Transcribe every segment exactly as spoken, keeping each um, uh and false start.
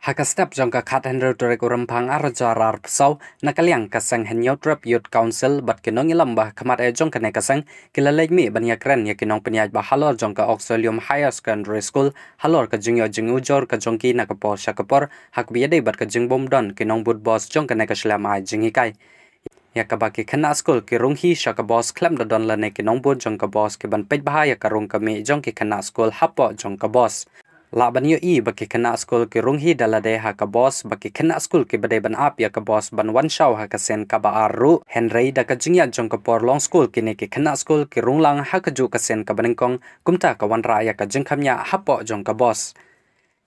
Ha ka step jong ka khathynriew tarik u Rymphang arhajar arphew saw, na ka liang ka seng Hynñiewtrep Youth Council bad ki nongïalam ba ha khmat eh jong kane ka seng ki la leit mih ban ïakren ïa ki nongpynïaid ba halor jong ka Oxwellium Higher Secondary School halor ka jingïoh jingujor ka jong ki na ka por sha ka por, ha kaba ïadei bad ka jingbym don ki nongbud bos jong kane ka shlem ai jinghikai. Ïa kaba ki khynnah skul ki rung hi sha ka bos khlem da don lane ki nongbud jong ka bos ki ban peit bha ïa ka rung ka mih jong ki khynnah skul hapoh jong ka bos. Lah ban ïohi ba ki khynnah skul ki rung hi da lade ha ka bos, ba ki khynnah skul kiba dei ban ap ïa ka bos ban wan shaw ha ka sien kaba ar ruh. Hynrei da ka jingïaid jong ka por long skul, kine ki khynnah skul ki rung lang ha kajuh ka sien kaba nyngkong, kumta ka wanrah ïa ka jingkham ñiah hapoh jong ka bos.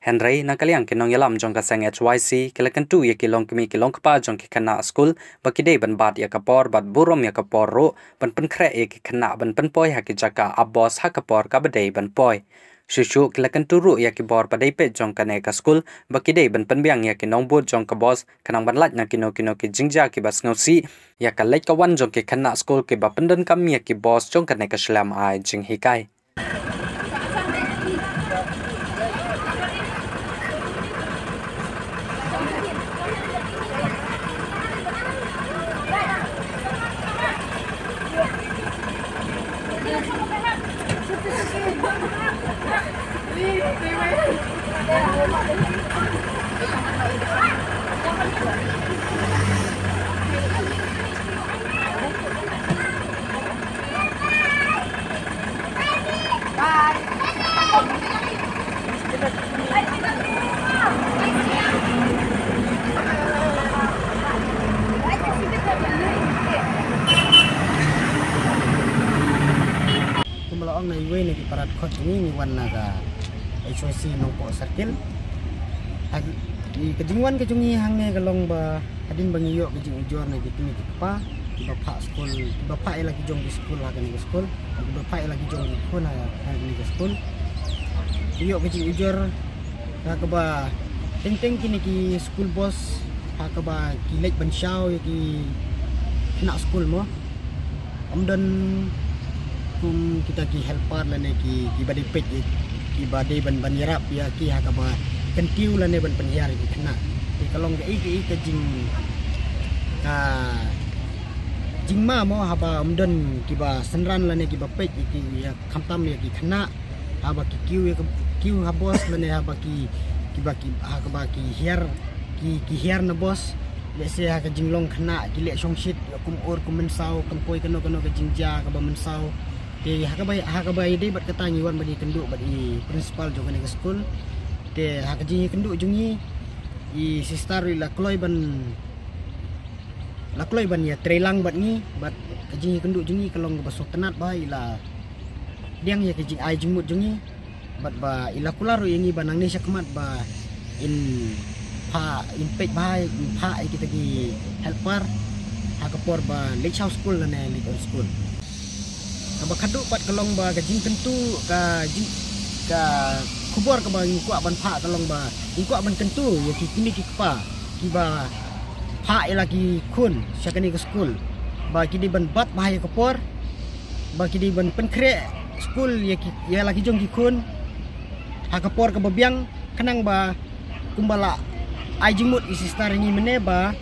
Hynrei na ka liang ki nongïalam jong ka seng H Y C ki la kyntu ïa ki longkmie ki longkpa jong ki khynnah skul ba ki dei ban bat ïa ka por bad burom ïa ka por ruh ban pynkhreh ïa ki khynnah ban pynpoi ha ki jaka ap bos ha ka por kaba dei ban poi. Shuh shuh ki la kyntu ruh ïa ki bor ba dei peit jong kane ka skul ba ki dei ban pynbiang ïa ki nongbud jong ka bos khnang ban lait na kino kino ki jingjia kiba sngewsih ïa ka leit ka wan jong ki khynnah skul kiba pyndonkam ïa ki bos jong kane ka shlem ai jinghikai. Kumba la ong na iwei na ki para dkhot jong ngi, ngi wan na ka H Y C Nongpoh Circle. Ha, i ka jingwan ka jong ngi hangne ka long ba hadien ba ngi ïoh ka jingujor na ki kmie ki kpa kiba phah skul, kiba phah ïa la ki jong ki skul ha kane ka skul, kiba phah ïa la ki jong ki khun ha, ha kane ka skul. Ngi ïoh ka jingujor ha kaba teng teng kine ki school bus ha kaba ki leit ban shaw ïa ki khynnah skul mo. Ym don kum kita ki helper lane ki, kiba dei peit, kiba dei ban, ban ïarap ïa ki ha kaba kyntiew lane ban pynhiar ïa ki khynnah. Te ka long kaei kaei ka jing, ka jingma mo haba ym don kiba synran lane kiba peit ïa ki, ïa khamtam ïa ki khynnah. Haba ki kiew ïa ka, kiew ha bus lane haba ki, kiba ki, ha kaba ki hiar, ki, ki hiar na bus. Lehse ha ka jinglong khynnah ki leh shongshit ïa kum ur kum mynsaw, kam poi kano kano ka jingjia kaba mynsaw. Te ha kaba, ha kaba ïadei bad kata ngi wan bad ïakynduh bad i principal jong kane ka skul. Te ha ka jingïakynduh jong ngi, i sister i la kloi ban, la kloi ban ïatreilang bad ngi, bad ka jingïakynduh jong ngi ka long kaba sngewtynnat bha, i la pdiang ïa ka jingai jingmut jong ngi. Bad ba i la kular ruh ïa ngi ba nangne shakhmat ba in phah, in peit bha, in phah ïa kita ki helper ha ka por ba leit shaw skul lane leit on skul. Kaba khadduh pat ka long ba ka jingkyntu, ka jing, ka khubor kaba ngi kwah ban phah ka long ba ngi kwah ban kyntu ïa ki kmie ki kpa kiba phah ïa la ki khun sha kane ka skul ba ki dei ban bat bha ïa ka por, ba ki dei ban pynkhreh skul ïa ki, ïa la ki jong ki khun ha ka por kaba biang, khnang ba kumba la ai jingmut i sister ïa ngi mynne ba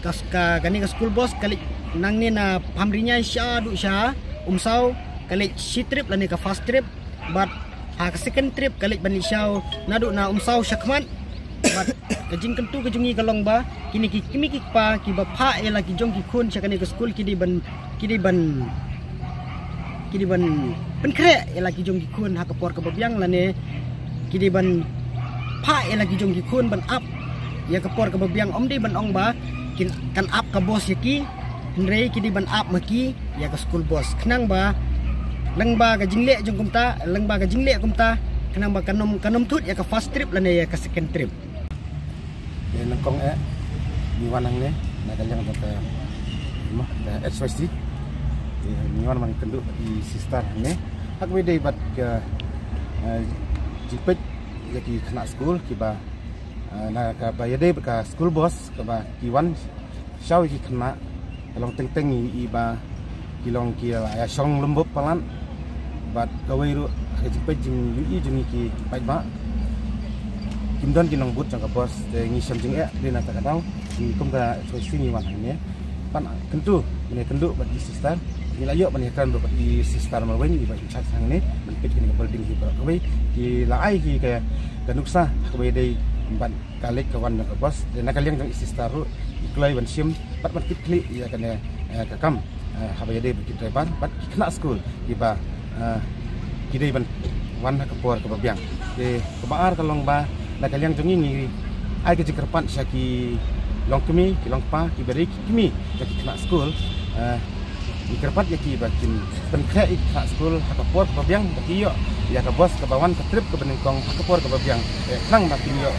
ka, ka, kane ka school bus ka leit nangne na Phamriñai shaduh sha Umsaw, ka leit shi trip lane ka first trip, bad ha ka second trip ka leit ban leit shaw naduh na Umsaw shakhmat. Bad ka jingkyntu ka jong ngi ka long ba kine ki kmie ki kpa kiba phah ïa la ki jong ki khun sha kane ka skul ki dei ban, ki dei ban, ki dei ban pynkhreh ïa la ki jong ki khun ha ka por kaba biang lane ki dei ban phah ïa la ki jong ki khun ban ap ïa ka por kaba biang, ym dei ban ong ba kin, kan ap ka bus ïa ki, hynrei ki dei ban ap ma ki ïa ka school bus. Khnang ba lyngba ka jingleh jong kumta, lyngba ka jingleh kumta, khnang ba kan ym, kan ym thut ïa ka first trip lane ïa ka second trip. Te nyngkong eh ngi wan hangne na ka liang jong ka, mo, ka H Y C. Te ngi wan ban kynduh i sister hangne ha kaba ïadei bad ka, eh, jingpeit ïa ki khynnah skul kiba, eh, na kaba ïadei bad ka school bus kaba ki wan shaw ïa ki khynnah. Ka long teng teng i, i ba ki long ki la ïa shong lum bup palat. Bad kawei ruh ka jingpeit jingïohi jong ngi ki paidbah, Kim don ki nongbud jong ka bos, te ngi shem jingeh dei na kata ka daw. Ki kum ka S Y C ngi wan hangne ban kyntu, ban ïakynduh bad i sister. Ngi la ïoh ban ïakren ruh bad i sister marwei, i ba in charge hangne, ban peit kane ka building hi baroh kawei. Ki la ai hi ka, ka nuksa kaba ïadei bad ka leit ka wan jong ka bos. Te na ka liang jong i sister ruh i kloi ban shim bad ban kit khlieh ïa kane, eh, ka kam, eh, haba ïadei bad ki driver bad ki khynnah skul kiba, eh, ki dei ban wan ha ka por kaba biang. Te kaba ar ka long ba na ka liang jong ngi ngi ai ka jingkyrpad sha ki longkmie, ki longkpa, kiba dei ki kmie jong ki khynnah skul, eh, ngi kyrpad ïa ki ba kin pynkhreh ïa ki khynnah skul ha ka por kaba biang, ba ki ïoh ïa ka bos kaba wan ka trip kaba nyngkong ha ka por kaba biang. Te khnang ba kin ïoh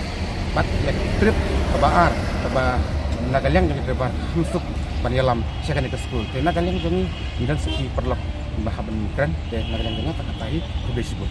pat ïa ka trip kaba ar, kaba na ka liang jong ki driver kam suk ban ïalam sha kane ka skul. Te na ka liang jong ngi ngi don sa ki paralok ba hap ban kren, te na ka liang jong nga tang katta hi. Khublei shibun.